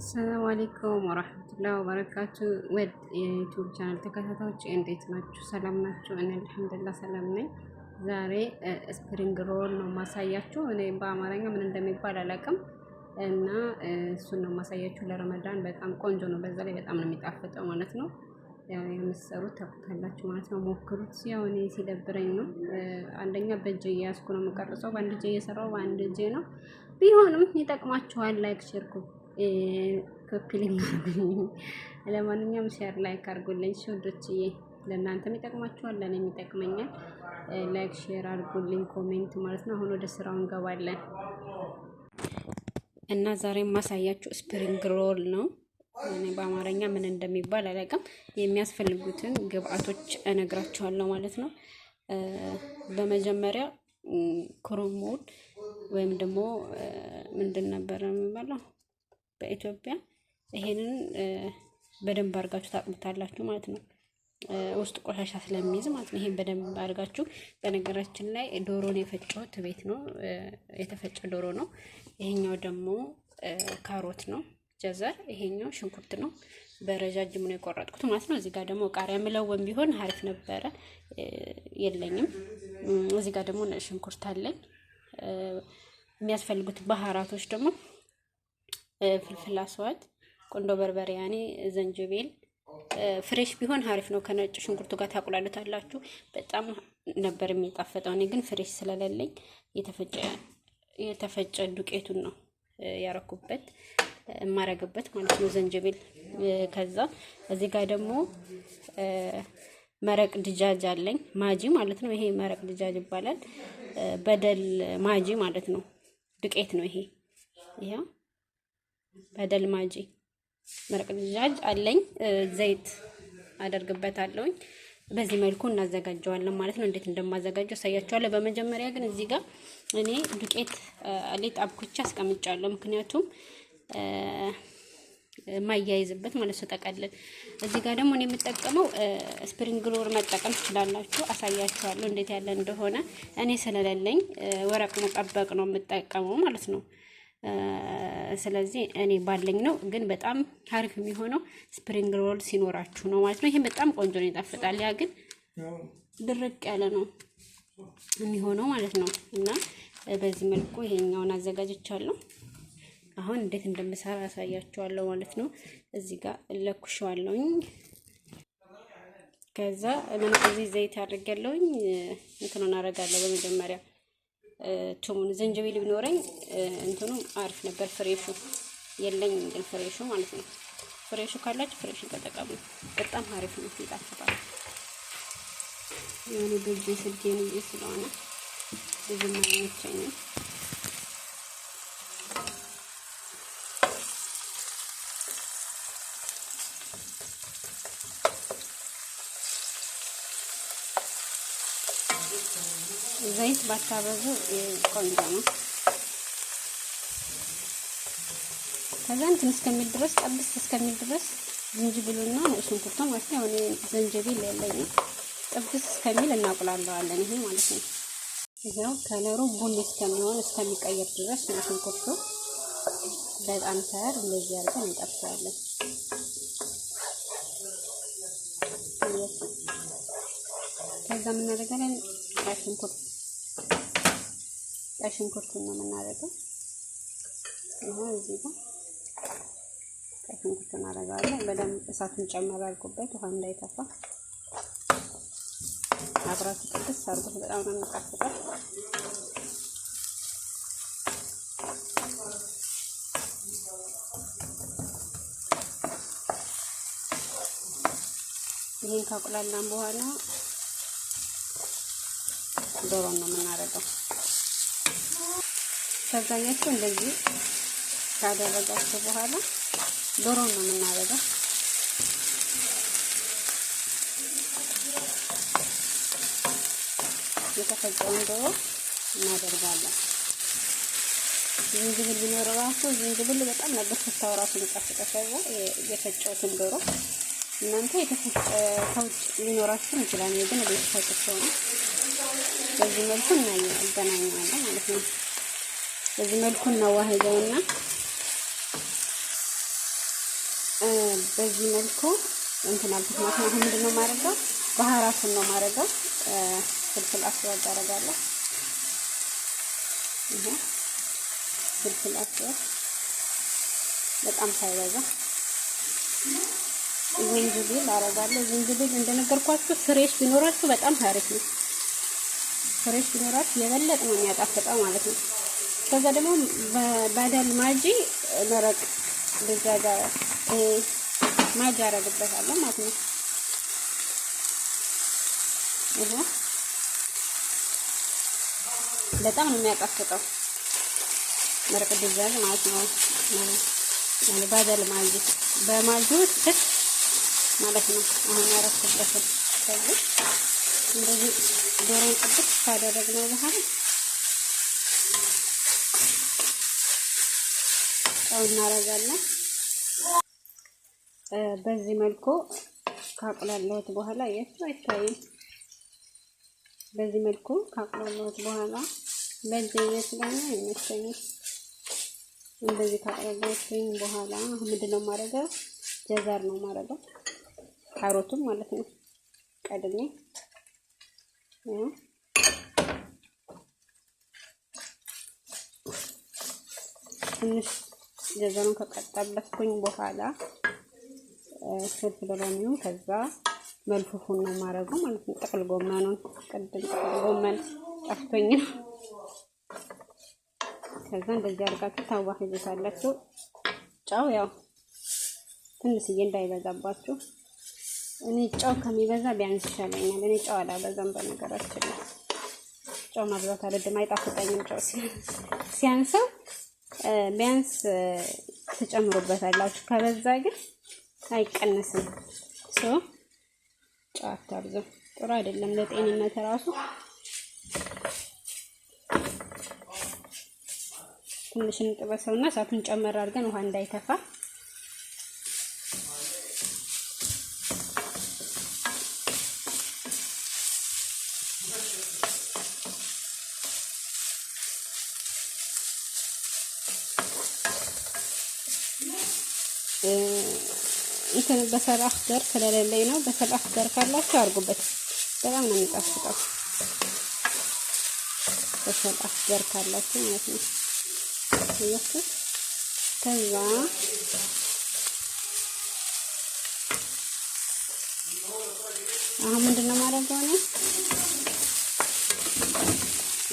السلام عليكم ورحمة الله وبركاته። ውድ የ YouTube channel ተከታታዮች እንዴት ናችሁ? ሰላም ናችሁ? እኔ الحمد لله ሰላም ነኝ። ዛሬ spring roll ነው ማሳያችሁ። እኔ በአማርኛ ምን እንደሚባል አላውቅም እና እሱን ነው ማሳያችሁ። ለረመዳን በጣም ቆንጆ ነው። በዛ ላይ በጣም ነው የሚጣፍጠው ማለት ነው። ያው የምትሰሩት ታውቁታላችሁ ማለት ነው። ሞክሩት። ያው እኔ ሲደብረኝ ነው። አንደኛ በእጄ እየያዝኩ ነው የምቀርጸው፣ በአንድ እጄ እየሰራው በአንድ እጄ ነው። ቢሆንም ይጠቅማችኋል። Like፣ share፣ copy link አድርጉልኝ። ለማንኛውም share like አድርጉልኝ ውዶችዬ፣ ለእናንተም ይጠቅማችኋል፣ ለእኔም ይጠቅመኛል። Like share አድርጉልኝ፣ comment ማለት ነው። አሁን ወደ ስራው እንገባለን እና ዛሬ የማሳያችሁ spring roll ነው። እኔ በአማርኛ ምን እንደሚባል አላውቅም። የሚያስፈልጉትን ግብአቶች እነግራችኋለሁ ማለት ነው። በመጀመሪያ ክሮሞን ወይም ደግሞ ምንድን ነበረ የሚባለው በኢትዮጵያ፣ ይሄንን በደንብ አድርጋችሁ ታጥቡታላችሁ ማለት ነው። ውስጥ ቆሻሻ ስለሚይዝ ማለት ነው። ይሄን በደንብ አድርጋችሁ፣ በነገራችን ላይ ዶሮን የፈጨሁት ቤት ነው፣ የተፈጨ ዶሮ ነው። ይሄኛው ደግሞ ካሮት ነው፣ جزر። ይሄኛው ሽንኩርት ነው። በረጃጅሙ ነው የቆረጥኩት ማለት ነው። እዚህ ጋር ደግሞ ቃሪያ ملون ቢሆን አሪፍ ነበረ፣ የለኝም። እዚህ ጋር ደግሞ ነጭ ሽንኩርት አለኝ። የሚያስፈልጉት بهارات ኦች ደግሞ فلفل أسود፣ ቁንዶ በርበሬ፣ ያኔ ዘንጅቤል fresh ቢሆን አሪፍ ነው። ከነጭ ሽንኩርቱ ጋር ታቁላሉታላችሁ። በጣም ነበር የሚጣፍጠው። እኔ ግን fresh ስለሌለኝ የተፈጨ ዱቄቱን ነው ያረኩበት የማረግበት ማለት ነው፣ ዘንጅቤል። ከዛ እዚህ ጋር ደግሞ مرق دجاج አለኝ፣ ማጂ ማለት ነው። ይሄ مرق دجاج ይባላል። بدل ማጂ ማለት ነው። ዱቄት ነው ይሄ። ይሄው بدل ማጂ مرق دجاج አለኝ። ዘይት አደርግበታለሁኝ። በዚህ መልኩ እናዘጋጀዋለን ማለት ነው። እንዴት እንደማዘጋጀው አሳያችኋለሁ። በመጀመሪያ ግን እዚህ ጋር እኔ ዱቄት ሊጥ አብኩቼ አስቀምጫለሁ። ምክንያቱም ማያይዝበት ማለት ነው። ጠቀልል እዚህ ጋር ደግሞ እኔ የምጠቀመው spring roll መጠቀም ትችላላችሁ። አሳያችኋለሁ እንዴት ያለ እንደሆነ። እኔ ስለሌለኝ ورق مطبق ነው የምጠቀመው ማለት ነው። ስለዚህ እኔ ባለኝ ነው፣ ግን በጣም አሪፍ የሚሆነው spring roll ሲኖራችሁ ነው ማለት ነው። ይሄ በጣም ቆንጆ ነው፣ ይጣፍጣል። ያ ግን ድርቅ ያለ ነው የሚሆነው ማለት ነው። እና በዚህ መልኩ ይሄኛውን አዘጋጅቻለሁ። አሁን እንዴት እንደምሰራ አሳያችኋለሁ ማለት ነው። እዚህ ጋር ለኩሸዋለሁኝ። ከዛ ምን እዚህ ዘይት አድርጌያለሁኝ። እንትኑን አደርጋለሁ በመጀመሪያ ቱሙን፣ ዝንጅብል ቢኖረኝ እንትኑ አሪፍ ነበር። Fresh ኡ የለኝም ግን fresh ኡ ማለት ነው። Fresh ኡ ካላችሁ fresh ኡን ተጠቀሙ። በጣም አሪፍ ነው፣ ይጣፍጣል። የሆነ በእጄ ስልኬን ይዤ ስለሆነ ብዙም አይመቸኝም። ዘይት ባታበዙ ቆንጆ ነው። ከዛ እንትን እስከሚል ድረስ፣ ጠብስ እስከሚል ድረስ ዝንጅብሉና ሽንኩርቱ ማለት ነው። እኔ ዝንጅብል የለኝም። ጥብስ እስከሚል እናቁላለዋለን። ይሄ ማለት ነው። ይሄው color ኡ ቡኒ እስከሚሆን፣ እስከሚቀየር ድረስ ነው ሽንኩርቱ። በጣም ሳያር እንደዚህ አድርገን እንጠብሰዋለን። ከዛ የምናደርጋለን ሽንኩርት፣ ቀይ ሽንኩርቱን ነው የምናደርገው። ይኸው እዚህ ጋር ቀይ ሽንኩርት እናደርገዋለን። በደንብ እሳቱን ጨመር አድርጉበት፣ ውሃ እንዳይተፋ። አብራችሁ ጥብስ አድርጉት። በጣም ነው የሚጣፍጠው። ይሄን ካቁላላን በኋላ ዶሮ ነው የምናደርገው። ከዛኛችሁ እንደዚህ ካደረጋችሁ በኋላ ዶሮ ነው የምናደርገው። የተፈጨውን ዶሮ እናደርጋለን። ዝንጅብል ቢኖር ራሱ ዝንጅብል በጣም ነበር ሽታው ራሱ የሚጣፍጠው። ከዛ የፈጨሁትን ዶሮ እናንተ የተፈጨ ከውጭ ሊኖራችሁ ይችላል። እኔ ግን ቤት ፈጭቼው ነው። በዚህ መልኩ እናገናኘዋለን ማለት ነው። በዚህ መልኩ እናዋህደውና በዚህ መልኩ እንትን አልኩት ማለት ነው። አሁን ምንድነው የማደርገው? بهارات ኡን ነው የማደርገው። فلفل أسود አደርጋለሁ። ይሄ فلفل أسود በጣም ሳይበዛ፣ ዝንጅብል አደርጋለሁ። ዝንጅብል እንደነገርኳችሁ fresh ቢኖራችሁ በጣም አሪፍ ነው። Fresh ቢኖራችሁ የበለጠ ነው የሚያጣፍጠው ማለት ነው። ከዛ ደግሞ بدل ማጂ مرق دجاج ማጂ አደርግበታለሁ ማለት ነው። ይሄ በጣም ነው የሚያጣፍጠው مرق دجاج ማለት ነው። ማለት بدل ማጂ በማጂ ትክ ማለት ነው። አሁን ያረኩበትን ከዚህ እንደዚህ ዶሮን ጥብስ ካደረግነው በኋላ ጨው እናደርጋለን። በዚህ መልኩ ካቁላላሁት በኋላ የቱ አይታይም። በዚህ መልኩ ካቁላላሁት በኋላ በእጄ ስለሆነ ይመቸኛል። እንደዚህ ካቁላላሁትኝ በኋላ አሁን ምንድን ነው የማደርገው? جزر ነው የማደርገው፣ ካሮቱም ማለት ነው። ቀድሜ ትንሽ جزر ኡን ከቀጠበስኩኝ በኋላ فلفل رومي ውን ከዛ ملفوف ኡን ነው የማደርገው ማለት ነው። ጥቅል ጎመኑን ቅድም ጥቅል ጎመን ጠፍቶኝ ነው። ከዛ እንደዚህ አድርጋችሁ ታዋህዱታላችሁ። ጨው ያው ትንሽዬ እንዳይበዛባችሁ። እኔ ጨው ከሚበዛ ቢያንስ ይሻለኛል። እኔ ጨው አላበዛም። በነገራችን ላይ ጨው ማብዛት አልወድም፣ አይጣፍጠኝም። ጨው ሲያንሰው ቢያንስ ትጨምሩበታላችሁ፣ ከበዛ ግን አይቀነስም። So ጨው አታብዙ፣ ጥሩ አይደለም ለጤንነት ራሱ። ትንሽ እንጥበሰውና እሳቱን ጨመር አድርገን ውሃ እንዳይተፋ። እንትን بصل أخضر ስለሌለኝ ነው። بصل أخضر ካላችሁ አድርጉበት፣ በጣም ነው የሚጣፍጠው። بصل أخضر ካላችሁ ማለት ነው። አያችሁ፣ ከዛ አሁን ምንድን ነው የማደርገው? ነው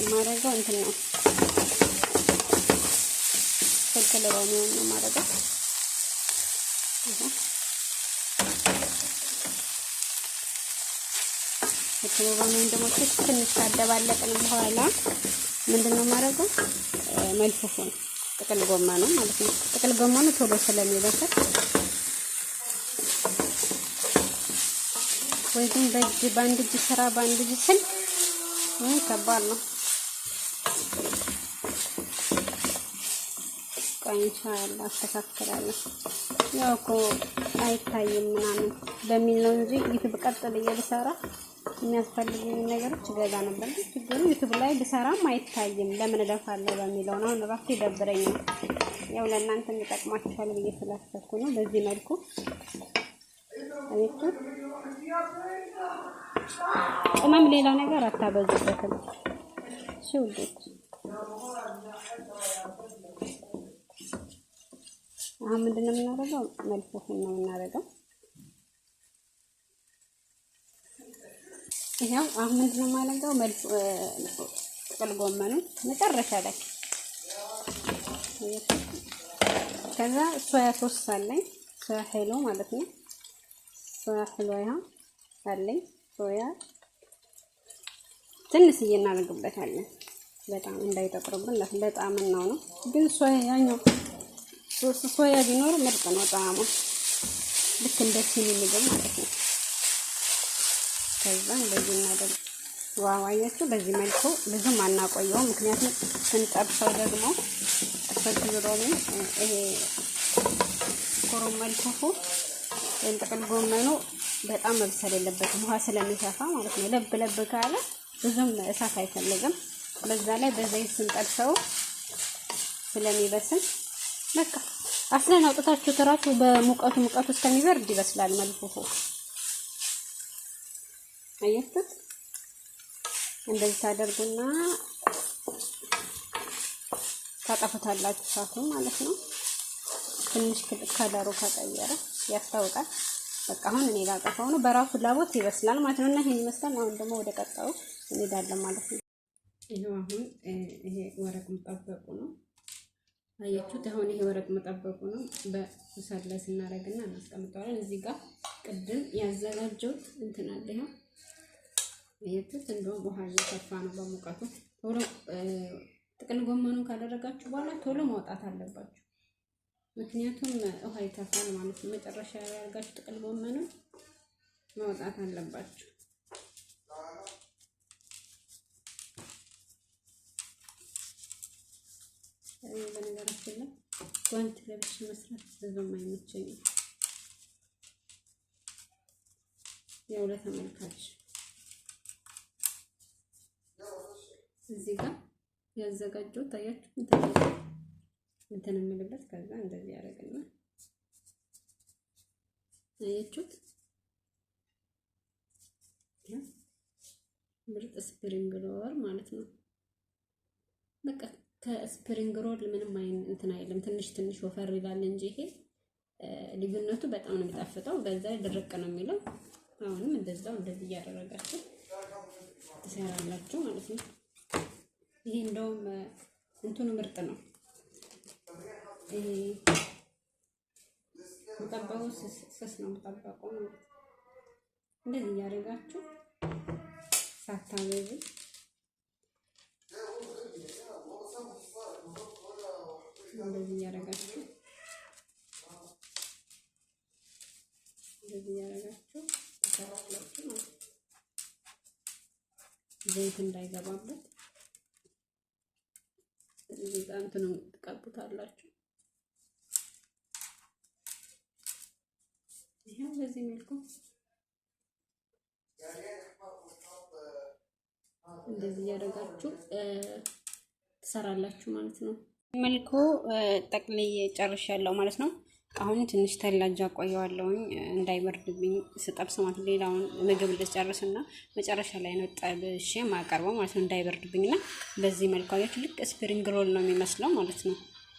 የማደርገው እንትን ነው፣ فلفل رومي ውን ነው የማደርገው። فلفل رومي ውን ደግሞ ትንሽ ካደባለቅን በኋላ ምንድን ነው የማደርገው? ملفوف ኡን ጥቅል ጎመኑ ማለት ነው። ጥቅል ጎመኑ ቶሎ ስለሚበስል ወይ ግን በእጅ በአንድ እጅ ስራ በአንድ እጅ ስል ከባድ ነው። ቆይ ኢንሻአላህ አስተካክላለሁ። ያው እኮ አይታይም ምናምን በሚል ነው እንጂ ዩቲዩብ ቀጥል ብሰራ የሚያስፈልጉኝ ነገሮች ገዛ ነበር። ግን ችግሩ ዩቲዩብ ላይ ብሰራም አይታይም፣ ለምን እለፋለሁ በሚለው ነው። አሁን እራሱ ይደብረኛል። ያው ለእናንተም ይጠቅማችኋል ብዬ ስላሰብኩ ነው። በዚህ መልኩ አያችሁ። ቅመም ሌላ ነገር አታበዙበትም። እሺ ውዶች፣ አሁን ምንድነው የምናደርገው? ملفوف ኡን ነው የምናደርገው። ይሄው አሁን ምንድነው የማደርገው? ጥቅል ጎመኑ መጨረሻ ላይ። ከዛ soya sauce አለኝ፣ soya حلو ማለት ነው። soya حلو ይኸው አለኝ። soya ትንሽዬ እናደርግበታለን፣ በጣም እንዳይጠቁርብን ለጣም ነው። ግን soya ያኛው soya ቢኖር ምርጥ ነው ጣዕሙ፣ ልክ እንደ ሲኒ ምግብ ማለት ነው። ከዛ እንደዚህ እናደርግ። Wow፣ አያችሁ፣ በዚህ መልኩ ብዙም አናቆየውም፣ ምክንያቱም ስንጠብሰው ደግሞ فلفل رومي ይሄ كرنب ملفوف ኡ ወይም ጥቅል ጎመኑ በጣም መብሰል የለበትም፣ ውሃ ስለሚተፋ ማለት ነው። ለብ ለብ ካለ ብዙም እሳት አይፈልግም። በዛ ላይ በዘይት ስንጠብሰው ስለሚበስል በቃ። አስለን አውጥታችሁ እራሱ በሙቀቱ ሙቀቱ እስከሚበርድ ይበስላል መልፉፉ። አያችሁት? እንደዚህ ታደርጉና ታጠፉታላችሁ እሳቱን ማለት ነው። ትንሽ ከለሩ ከቀየረ ያስታውቃል። በቃ አሁን እኔ ላጠፋው ነው። በራሱ ላቦት ይበስላል ማለት ነው። እና ይሄን ይመስላል። አሁን ደግሞ ወደ ቀጣዩ እንሄዳለን ማለት ነው። ይሄው አሁን ይሄ ወረቅ መጠበቁ ነው። አያችሁት? አሁን ይሄ ወረቅ መጠበቁ ነው። በእሳት ላይ ስናደርግና እናስቀምጠዋለን። እዚህ ጋር ቅድም ያዘጋጀሁት እንትን አለ። ይኸው አያችሁት? እንደውም ውሃ እየተፋ ነው በሙቀቱ። ቶሎ ጥቅል ጎመኑን ካደረጋችሁ በኋላ ቶሎ ማውጣት አለባችሁ። ምክንያቱም ውሃ ይተፋል ማለት ነው። መጨረሻ ያደርጋችሁ ጥቅል ጎመኑን ማውጣት አለባችሁ። በነገራችን ላይ ጓንት ለብሼ መስራት ብዙም አይመቸኝም። ያው ለተመልካች እዚህ ጋር ያዘጋጀሁት አያችሁ እንትን የምልበት ከዛ እንደዚህ ያደርግና አያችሁት ምርጥ spring roll ማለት ነው። በቃ ከ spring roll ምንም እንትን አይልም። ትንሽ ትንሽ ወፈር ይላል እንጂ ይሄ ልዩነቱ በጣም ነው የሚጣፍጠው። በዛ ላይ ድርቅ ነው የሚለው። አሁንም እንደዛው እንደዚህ እያደረጋችሁ ትሰራላችሁ ማለት ነው። ይሄ እንደውም እንትኑ ምርጥ ነው። ይሄ مطبق ኡ ስስ ነው مطبق ኡ ማለት ነው። እንደዚህ እያደረጋችሁ ሳታበዙ እንደዚህ እያደረጋችሁ እንደዚህ እያደረጋችሁ ትሰራላችሁ ማለት ነው። ዘይት እንዳይገባበት እዚህ ጋር እንትኑን ትቀቡታላችሁ። ይሄው በዚህ መልኩ እንደዚህ እያደረጋችሁ ትሰራላችሁ ማለት ነው። መልኩ ጠቅልዬ ጨርሻለሁ ማለት ነው። አሁን ትንሽ ተላጃ ቆየዋለሁኝ እንዳይበርድብኝ ስጠብስ ማለት ነው። ሌላውን ምግብ ልጨርስና መጨረሻ ላይ ነው ጠብሼ ማቀርበው ማለት ነው፣ እንዳይበርድብኝና በዚህ መልኩ አያችሁ፣ ልክ spring roll ነው የሚመስለው ማለት ነው።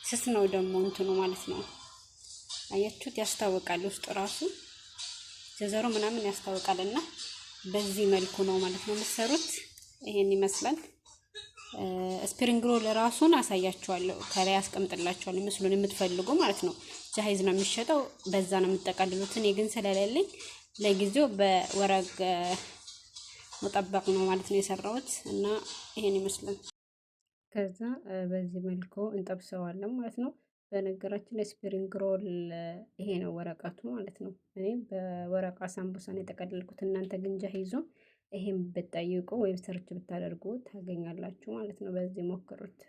ስስ ነው ደግሞ እንትኑ ማለት ነው። አያችሁት፣ ያስታውቃል። ውስጡ ራሱ جزر ኡ ምናምን ያስታውቃል። እና በዚህ መልኩ ነው ማለት ነው የምትሰሩት። ይሄን ይመስላል። Spring roll ራሱን አሳያችኋለሁ፣ ከላይ አስቀምጥላችኋለሁ ምስሉን የምትፈልጉ ማለት ነው። جاهز ነው የሚሸጠው፣ በዛ ነው የምጠቀልሉት። እኔ ግን ስለሌለኝ ለጊዜው በ ورق مطبق ነው ማለት ነው የሰራሁት እና ይሄን ይመስላል። ከዛ በዚህ መልኩ እንጠብሰዋለን ማለት ነው። በነገራችን ላይ spring roll ይሄ ነው ወረቀቱ ማለት ነው። እኔ በ ورق ሳምቡሳን የጠቀለልኩት፣ እናንተ ግን جاهز ኡ ይሄን ብትጠይቁ ወይም search ብታደርጉ ታገኛላችሁ ማለት ነው። በዚህ ሞክሩት።